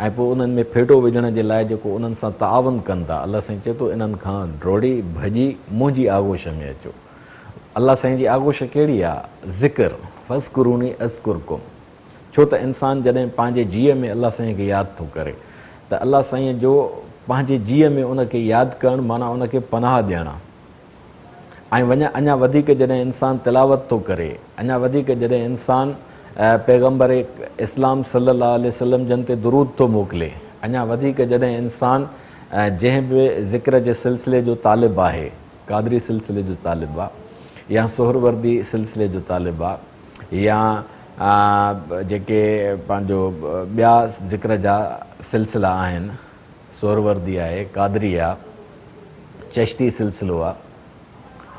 ۽ پوء انهن ۾ ڦيٽو وجهڻ جي لاء جيڪو انهن سان تعاون ڪن ٿا، الله سائين چئي ٿو انهن کان ڊوڙي ڀڄي منهنجي آغوش ۾ اچو. الله سائين جي آغوش ڪهڙي آ؟ ذڪر، فاذڪروني اذڪرڪم. ڇو ته انسان جڏهن پنهنجي جيء ۾ الله سائين کي ياد ٿو ڪري ته الله سائين جو پنهنجي جيء ۾ ان کي ياد ڪرڻ معنيٰ ان کي پناهه ڏيڻ آ ۽ وڃ اڃا وڌيڪ جڏهن انسان تلاوت ٿو ڪري اڃا وڌيڪ جڏهن انسان پيغمبر اسلام صلي الله عليه وسلم جن تي درود ٿو موڪلي اڃا وڌيڪ جڏهن انسان جنهن به ذڪر جي سلسلي جو طالب آهي قادري سلسلي جو طالب آ يا سهروردي سلسلي جو طالب آ يا جيڪي پنهنجو ٻيا ذڪر جا سلسلا آهن، سهروردي آهي، قادري آ، چشتي سلسلو آ،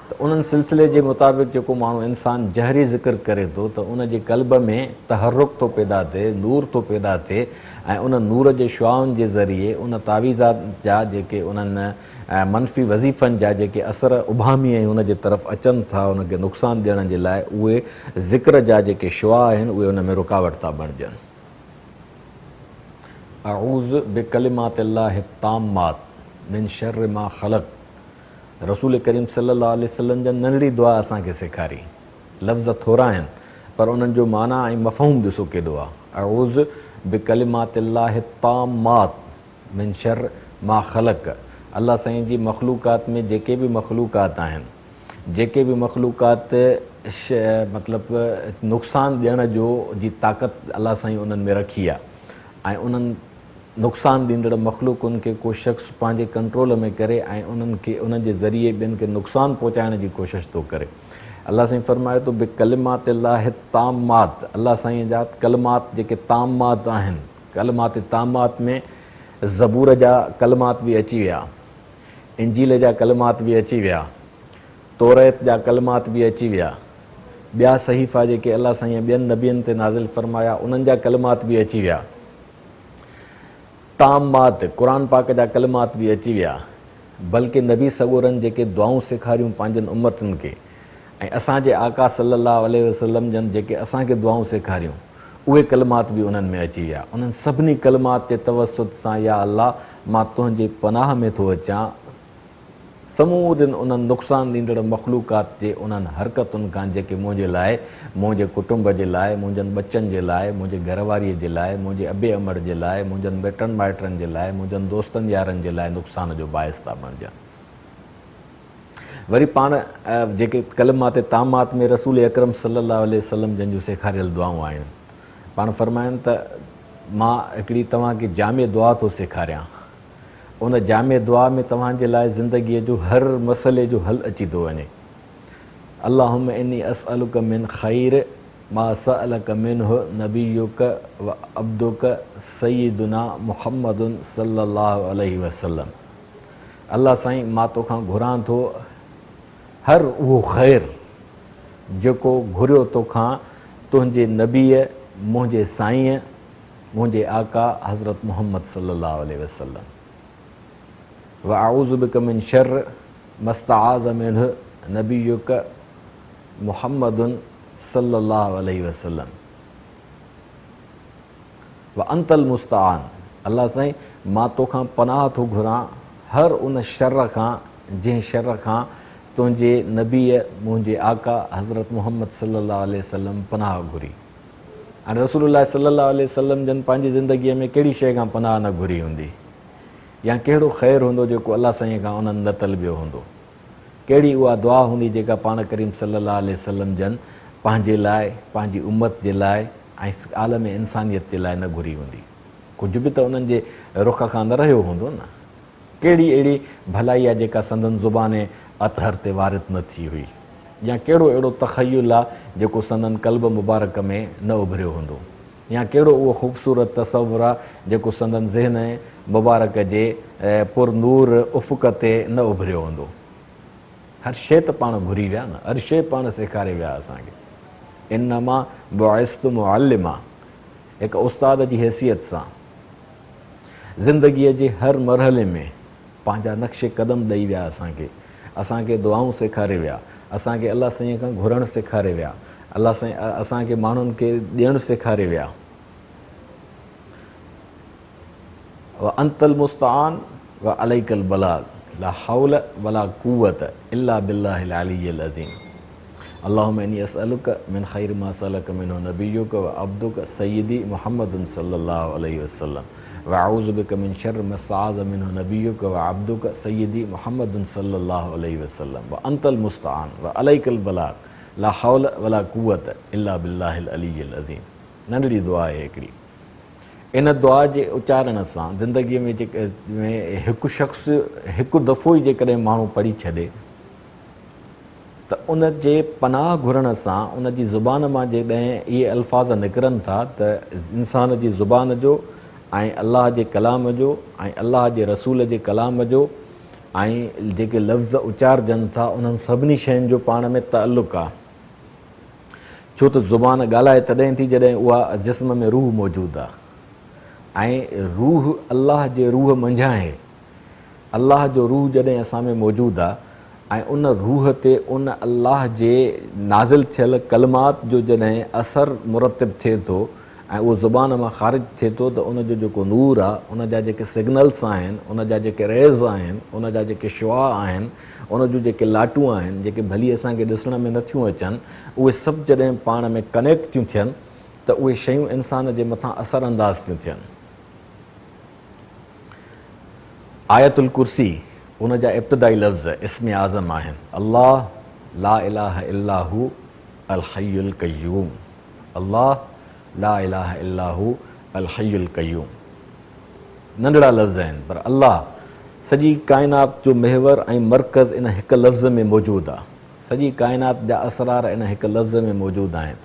ته انهن سلسلي جي مطابق جيڪو ماڻهو انسان جهري ذڪر ڪري ٿو ته ان جي قلب ۾ تحرڪ ٿو پيدا ٿئي، نور ٿو پيدا ٿئي ۽ ان نور جي شعاعن جي ذريعي ان تعويذات جا جيڪي انهن منفي وظيفن جا جيڪي اثر اڀامي ۽ ان جي طرف اچن ٿا ان کي نقصان ڏيڻ جي لاء اهي ذڪر جا جيڪي شعاع آهن اهي ان ۾ رڪاوٽ ٿا بڻجن. اعوذ بڪلمات الله التامات من شر ما خلق رسول ڪريم صلي الله عليه وسلم جن ننڍڙي دعا اسان کي سيکاري. لفظ ٿورا آهن پر انهن جو معنيٰ ۽ مفهوم ڏسو ڪيڏو آهي. اعوذ بڪلمات الله التامات من شر ما خلق الله سائين جي مخلوقات ۾ جيڪي به مخلوقات آهن جيڪي به مخلوقات مطلب نقصان ڏيڻ جو جي طاقت الله سائين انهن ۾ رکي آ ۽ انهن نقصان ڏيندڙ مخلوقن کي ڪو شخص پنهنجي ڪنٽرول ۾ ڪري ۽ انهن کي انهن جي ذريعي ٻين کي نقصان پهچائڻ جي ڪوشش ٿو ڪري الله سائين فرمائي ٿو بڪلمات الله التامات الله سائين جا ڪلمات جيڪي تامات آهن ڪلمات تامات ۾ زبور جا ڪلمات به اچي ويا، انجيل جا ڪلمات به اچي ويا، توريت جا ڪلمات به اچي ويا، ٻيا صحيفا جيڪي الله سائينء ٻين نبين تي نازل فرمايا انهن جا ڪلمات به اچي ويا، تامات، قرآن پاڪ جا ڪلمات به اچي ويا، بلڪه نبي سڳورن جيڪي دعائون سيکاريون پنهنجن امتن کي ۽ اسان جي آقا صلّي اللّٰه عليه وسلّم جن جيڪي اسان کي دعائون سيکاريون اهي ڪلمات به انهن ۾ اچي ويا. انهن سڀني ڪلمات جي توسط سان يا الله مان تنهنجي پناهه ۾ ٿو اچان سمورين انهن نقصان ڏيندڙ مخلوقات جي انهن حرڪتن کان جيڪي منهنجي لاء، منهنجي ڪٽنب جي لاء، منهنجن ٻچن جي لاء، منهنجي گهر واريء جي لاء، منهنجي ابي امڙ جي لاء، منهنجن مٽن مائٽن جي لاء، منهنجن دوستن يارن جي لاء نقصان جو باعث ٿا بڻجن. وري پاڻ جيڪي ڪلمات تامات ۾ رسول اڪرم صلي الله عليه وسلم جن جون سيکاريل دعائون آهن، پاڻ فرمائن ته مان هڪڙي توهان کي جامع دعا ٿو سيکاريان، ان جامع دعا ۾ توهان جي لاء زندگيء جو هر مسئلي جو حل اچي ٿو وڃي. اللهم اني اسألک من خير ما سألک منه نبيک و عبدک سيدنا محمد صلي الله عليه وسلم. الله سائين مان توکان گهران ٿو هر اهو خير جيڪو گهريو توکان تنهنجي نبيء منهنجي سائينء منهنجي آقا حضرت محمد صلي الله عليه وسلم واعوذ بک من شر ما استعاذ منه نبيک محمد صلي الله عليه وسلم وانت المستعان الله سائين مان توکان پناهه ٿو گهران هر ان شر کان جنهن شر کان تنهنجي نبيء منهنجي آقا حضرت محمد صلي الله عليه وسلم پناهه گهري. هاڻي رسول الله صلي الله عليه وسلم جن پنهنجي زندگيء ۾ ڪهڙي شيء کان پناهه نه گهري هوندي يا ڪهڙو خير هوندو جيڪو الله سائينء کان انهن نه طلبيو هوندو؟ ڪهڙي اها دعا هوندي جيڪا پاڻ ڪريم صلي الله عليه وسلم جن پنهنجي لاء، پنهنجي امت جي لاء ۽ عالم انسانيت جي لاء نه گهري هوندي؟ ڪجهه به ته انهن جي رخ کان نه رهيو هوندو نه؟ ڪهڙي اهڙي ڀلائي آ جيڪا سندن زبان اطهر تي وارد نه ٿي هئي؟ يا ڪهڙو اهڙو تخيل آ جيڪو سندن قلب مبارڪ ۾ نه اڀريو هوندو؟ يا ڪهڙو اهو خوبصورت تصور آ جيڪو سندن ذهن مبارڪ جي پر نور افق تي نه اڀريو هوندو؟ هر شيء ته پاڻ گهري ويا نه، هر شيء پاڻ سيکاري ويا اسان کي. انما بعثت معلما، هڪ استاد جي حيثيت سان زندگيء جي هر مرحلي ۾ پنهنجا نقش قدم ڏئي ويا اسان کي، اسان کي دعائون سيکاري ويا، اسان کي الله سائينء کان گهرڻ سيکاري ويا، الله سائين اسان کي ماڻهن کي ڏيڻ سيکاري ويا. وانت المستعان وعليک البلاغ لا حول ولا قوة الا بالله العلي العظيم اللهم اني اسألک من خير ما سألک منه نبيک وعبدک سيدي محمد صلي الله عليه وسلم واعوذ بک من شر ما استعاذ منه نبيک وعبدک سيدي محمد صلي الله عليه وسلم وانت المستعان وعليک البلاغ لا حول ولا قوة الا بالله العلي العظيم ننڍڙي دعا آهي هڪڙي. ان دعا جي اچارڻ سان زندگيء ۾ هڪ شخص هڪ دفعو ئي جيڪڏهن ماڻهو پڙهي ڇڏي ته ان جي پناهه گهرڻ سان ان جي زبان مان جيڪڏهن اهي الفاظ نڪرن ٿا ته انسان جي زبان جو ۽ الله جي ڪلام جو ۽ الله جي رسول جي ڪلام جو ۽ جيڪي لفظ اچارجن ٿا انهن سڀني شين جو پاڻ ۾ تعلق آهي. ڇو ته زبان ڳالهائي تڏهن ٿي جڏهن اها جسم ۾ روح موجود آ ۽ روح الله جي روح منجهان آهي. الله جو روح جڏهن اسان ۾ موجود آ ۽ ان روح تي ان الله جي نازل ٿيل ڪلمات جو جڏهن اثر مرتب ٿئي ٿو ۽ اهو زبان مان خارج ٿئي ٿو ته ان جو جيڪو نور آ، ان جا جيڪي سگنلس آهن، ان جا جيڪي ريز آهن، ان جا جيڪي شعاع آهن، ان جون جيڪي لاٽون آهن، جيڪي ڀلي اسان کي ڏسڻ ۾ نه ٿيون اچن، اهي سڀ جڏهن پاڻ ۾ ڪنيڪٽ ٿيون ٿين ته اهي شيون انسان جي مٿان اثر انداز ٿيون ٿين. آيت الڪرسي ان جا ابتدائي لفظ اسم اعظم آهن، الله لا اله الا هو الحي القيوم. الله لا اله الا هو الحي القيوم ننڍڙا لفظ آهن پر الله سڄي ڪائنات جو محور ۽ مرڪز ان هڪ لفظ ۾ موجود آ. سڄي ڪائنات جا اسرار ان هڪ لفظ ۾ موجود آهن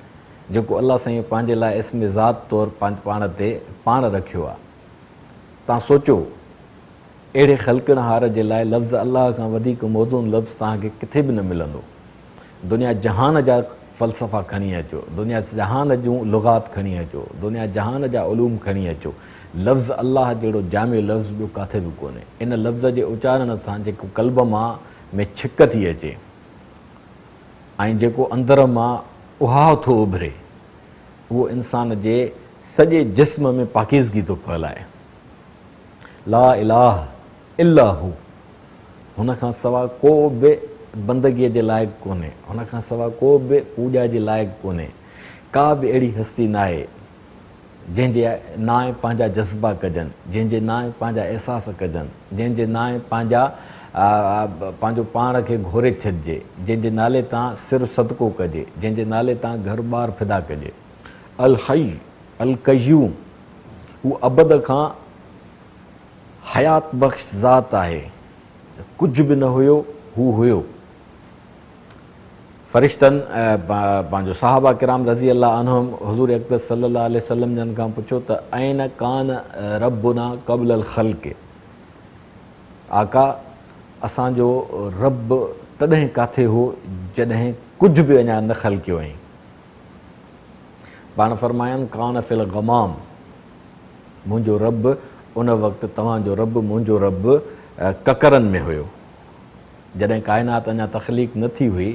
جيڪو الله سائين پنهنجي لاء اسم ذات طور پاڻ تي پاڻ رکيو آ. توهان سوچو، اهڙي خلقڻهار جي لاء لفظ الله کان وڌيڪ موزون لفظ توهان کي ڪٿي به نه ملندو. دنيا جهان جا فلسفا کڻي اچو، دنيا جهان جون لغات کڻي اچو، دنيا جهان جا علوم کڻي اچو، لفظ الله جهڙو جامع لفظ ٻيو ڪاٿي به ڪونهي. ان لفظ جي اچارڻ سان جيڪو قلب مان ۾ ڇڪ ٿي اچي ۽ جيڪو اندر مان اهاء ٿو اڀري، اهو انسان جي سڄي جسم ۾ پاڪيزگي ٿو ڦهلائي. لا اله الا هو، هن کان سوا ڪو به بندگيء جي لائق ڪونهي، هن کان سوا ڪو به پوڄا جي لائق ڪونهي، ڪا به اهڙي هستي ناهي جنهن جي نانء پنهنجا جذبا ڪجن، جنهن جي نانء پنهنجا احساس ڪجن، جنهن جي نانء پنهنجا پنهنجو پاڻ کي گهوري ڇڏجي، جنهن جي نالي تان سر صدقو ڪجي، جنهن جي نالي تان گهر ٻار فدا ڪجي. الحي القيوم، هو ابد کان حيات بخش ذات آهي، ڪجهه به نه هيو، هو هيو. فرشتن پنهنجو صحابه ڪرام رضي الله عنهم حضور اقدس صلي الله عليه وسلم جن کان پڇيو ته اين ڪان ربنا قبل الخلق، آقا اسان جو رب تڏهن ڪاٿي هو جڏهن ڪجهه به اڃا نه خلقيو هئائين؟ پاڻ فرمايائون ڪان في الغمام، منهنجو رب ان وقت توهان جو رب منهنجو رب ڪڪرن ۾ هيو. جڏهن ڪائنات اڃا تخليق نه ٿي هئي،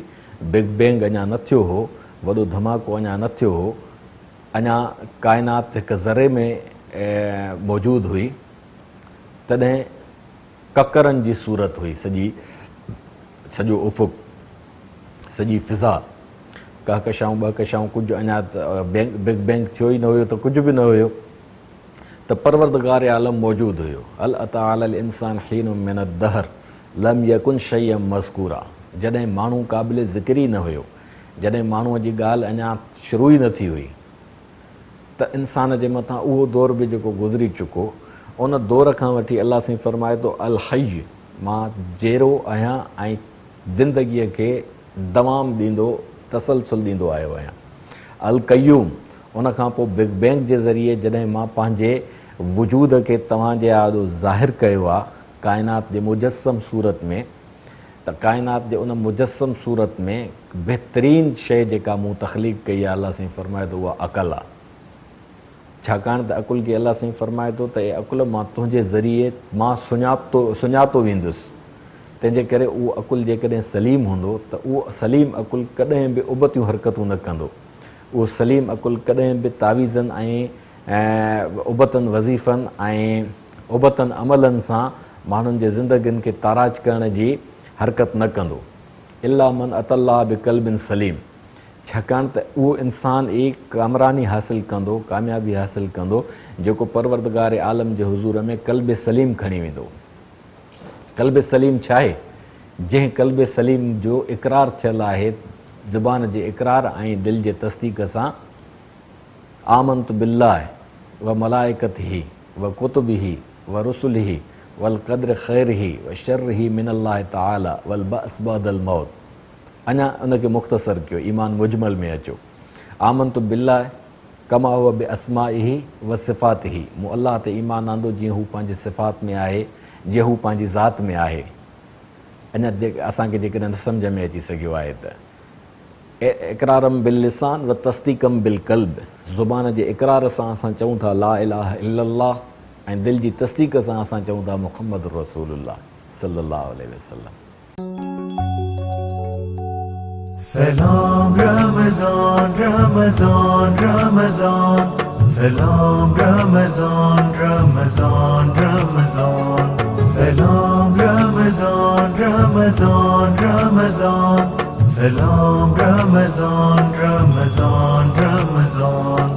بگ بينگ اڃا نه ٿيو هو، وڏو ڌماڪو اڃا نه ٿيو هو، اڃا ڪائنات هڪ ذري ۾ موجود هئي، تڏهن ڪڪرن جي صورت هئي سڄي سڄو افق، سڄي فضا، ڪهڪشائون ٻهڪشائون ڪجهه اڃا بگ بينگ ٿيو ئي نه هيو ته ڪجهه به نه هيو. ته پروردگار عالم موجود هيو، هل اتي علي الانسان حين من الدهر لم يڪن شيئا مذڪورا جڏهن ماڻهو قابل ذڪر ئي نه هيو، جڏهن ماڻهوء جي ڳالهه اڃا شروع ئي نه ٿي هئي ته انسان جي مٿان اهو دور به جيڪو گذري چڪو، ان دور کان وٺي الله سائين فرمائي ٿو الحي مان جيئرو آهيان ۽ زندگيء کي دوام ڏيندو، تسلسل ڏيندو آيو آهيان. القيوم، ان کان پوء بگ بينگ جي ذريعي جڏهن مان پنهنجي وجود کي توهان جي آڏو ظاهر ڪيو آ، ڪائنات جي مجسم صورت ۾، ته ڪائنات جي ان مجسم صورت ۾ بهترين شيء جيڪا مون تخليق ڪئي آ، الله سائين فرمائي ٿو اها عقل آ. ڇاڪاڻ ته عقل کي الله سائين فرمائي ٿو ته اي عقل مان تنهنجي ذريعي مان سڃاپتو سڃاتو ويندس تنهن جي ڪري اهو عقل جيڪڏهن سليم هوندو ته اهو سليم عقل ڪڏهن به ابتيون حرڪتون نه ڪندو اهو سليم عقل ڪڏهن به تعويذن ۽ ابتن وظيفن ۽ ابتن عملن سان ماڻهن جي زندگين کي تاراج ڪرڻ جي حرڪت نه ڪندو الا من اتي الله بقلب سليم ڇاڪاڻ ته اهو انسان ئي ڪامراني حاصل ڪندو، ڪاميابي حاصل ڪندو، جيڪو پروردگار عالم جي حضور ۾ قلب سليم کڻي ويندو. قلب سليم ڇا آهي؟ جنهن قلب سليم جو اقرار ٿيل آهي زبان جي اقرار ۽ دل جي تصديق سان، آمنت بالله و ملائڪته و ڪتبه و رسله والقدر خيره و شره من الله تعالي والبعث بعد الموت. اڃا ان کي مختصر ڪيو، ايمان مجمل ۾ اچو. آمنت بالله ڪما هو باسمائه و صفاته، مون الله تي ايمان آندو جيئن هو پنهنجي صفات ۾ آهي، جيئن هو پنهنجي ذات ۾ آهي. اڃا اسان کي جيڪڏهن نه سمجهه ۾ اچي سگهيو آهي ته اقرارا باللسان و تصديقا بالقلب، زبان جي اقرار سان اسان چئون ٿا لا اله الا الله ۽ دل جي تصديق سان اسان چئون ٿا محمد رسول الله صلي الله عليه وسلم. سلام رمضان رمضان رمضان سلام رمضان رمضان رمضان سلام رمضان رمضان رمضان سلام رمضان رمضان رمضان.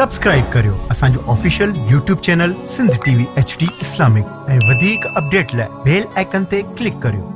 Subscribe ڪريو اسان جو official YouTube channel Sindh T V H D Islamic ۽ وڌيڪ اپڊيٽ لاء بيل آئيڪن تي ڪلڪ ڪريو.